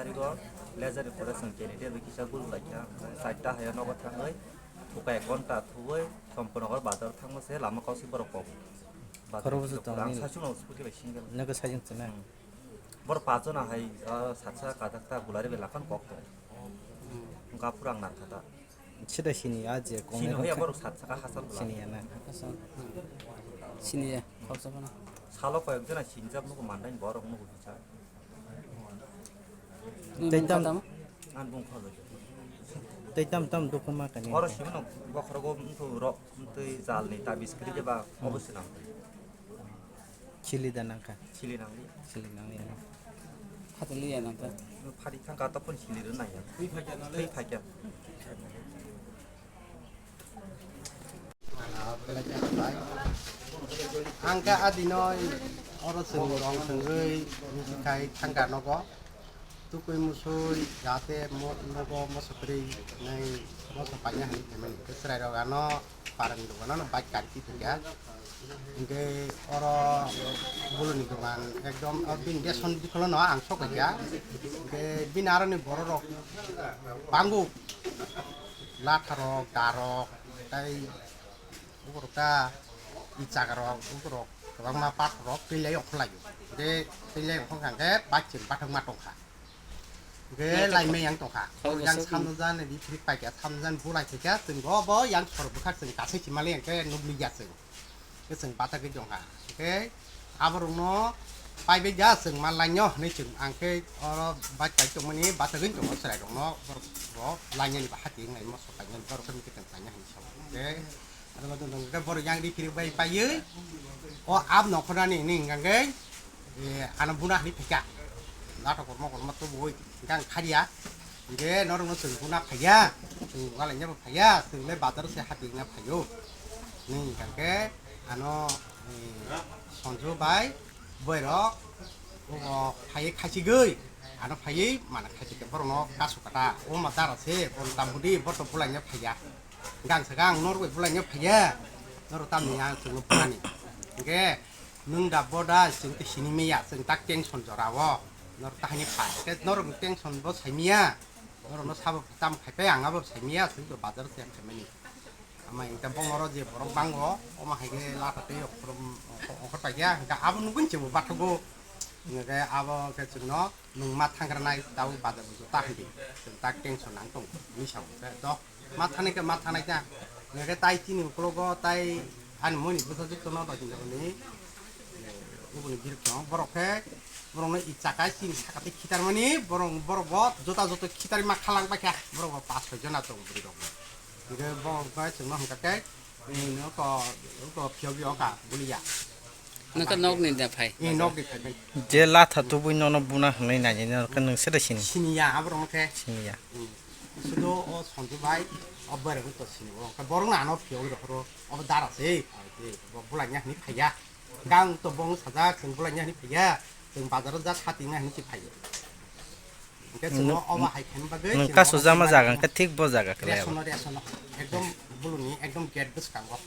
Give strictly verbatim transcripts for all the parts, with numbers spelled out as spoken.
Tarigo laser ni pore chwng candidate bai kisa guru laikha, charta hai nogo thangwi, thukai ek ghonta thuwi, Champanagar bazar thangma se lama kausi borok kok. Bazar Khorokbo se kisa tongo ang ni. Sachung no scooty bai single. Nogo sachung chwna. Hmm. Borok pachona hai, ah, satsa kadakta gulari bai lakan kok tong. Hmm. Gapur ang narkha ta. Sida sini ya je kong Sini kong hoya kha-, borok sat saka hasal bwla. Sini ya na. Hasal. Sini ya, khoroksa phano. Salo koyok jona sinijak nugo mandai borok nugo kisa. Tei tam, Ang bung kho. Tei tam tam dukhu ma kani. Oro sini no bokhorogo mtu rok mtwi jalni tabis kri jeba obo sinam. Chili da nangkha. Chili nangli. Chili nangli. Phatali ya nangkha. Phari thangka to pun chili rw nai ya. Twi phaikya. Ang khe adinoi oro chwng rong thwngwi musikhai thangka nogo. Tukui musui jate mo-, nogo moso kwrwi nai moso paina hinwi phaimani. Tei chwrairok ano parani dogano no bike kari tongya. Hinkhe oro buluni dogan ekdom, o bini beson bikholo no ang sok laikha. Hinkhe bini aroni bororok bango, latharok, darok, tei ukorok ta ichagarok, ukorok kwbangma pathorrok twilai ongkhorlaio. Hinkhe twilai ongkhorkha hinkhe bachim bathwkma tongkha. Hinkhe laimai yang tongkha. Yang samno jani di phrik paikha, samno jani bulai phaikha, chwng bo bo yang sor bwkhak chwng kasai chimali hinkhe nukliya chwng. Khe chwng bathagwi tongkha. Hinkhe aborokno paibai ja chwng ma lainyo hinwi chwng ang khe oro bike pai tongmani bathagwi tongo chwrairokno borok bo lainani ba hati wngnai moso painani borok khe mikhe chwng paina hinwi sao. Hinkhe aro bo tongkha borok yang ri phiri bai paiwi o ab nongkhornani hinwi hwnkha khe, eh, ano buna hinwi phaikha. Natok kormo kormo tubui hwnkha ang kharya. Hinkhe norokno chwng buna phaiya, chwng walainabo phaiya, chwng le bazar se hati wngna phaio. Hinwi hwnkha khe ano, eh, Sonju bai boirok obo phaiwi khaichigwi, ano phaiwi mana khaichikhe borokno kasu kata, o ma dara se, borok tambudi, borok to bulaina phaiya. Gang sa gang norok bai bulaina phaiya, norok tamni ang chwngno bunani. Hinkhe nwng da bo da chwng tei sini maya, chwng tak tension jora o, norok tahini phai. Khe norok tension bo saimaya, norokno sabo tam khaipai ang abo saimaya, chwng to bazar se khaimani. Ama hinkhe bongoro je borok bango, omo hai khe latha tei okhor, okhor paikha, hinkhe abo nugui chwngbo bathugo. Hinkhe abo khe chwngno nwng ma thangkranai tabuk bazar bo ta hindi. Chwng tak tension nang tongo, hinwi sa khe to ma thanai khe ma thanai ta. Hinkhe tai chini ukologo tai ani moni bwsajwk tono do hinjak ni, eh, uboni birok tongo. Borok khe borokno i chaka chini saka tei khitarmani borok, borok bo jota joto khitarwi ma khalang paikha. Borok bo pas soi jona tongo bwrwi rok bo. Hinkhe bo wngkha chwngno hwnkha khe, eh, nokto, nokto phiyogwi oka buliya. Nokto nokni da phai. Eh, nokni phai bai. Je latha tubui nono buna hwnwi nai nai norokhe nwng sede sini. Siniya aborokno khe. Siniya. Hmm. Sudo o Sonju bai, o Bairang to sini. O khe borokno ano phiyogwi rohoro. Obo dara se, phai se. Bo bulaina hwnwi phaiya. Gang to bong sajak, chwng bulaina hwnwi phaiya. Chwng bazaro ja satina hwnwi se phaiya. Hwnkhe chwng Nwng, obo hai khaima bagwi nwng chwng kasu obo jama chwng jaga hwnkhe thik bo jaga khe lai abo. Resono, resono. Ekdom buluni, ekdom gate bwskango.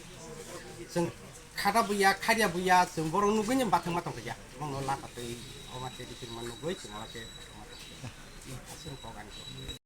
Chwng khata buya, kharya buya, chwng borok nugui ni bathang ma tongkha ya. Bongno laka twi, obo tei bitirma nugui, chwng obo khe, aswk kok ani.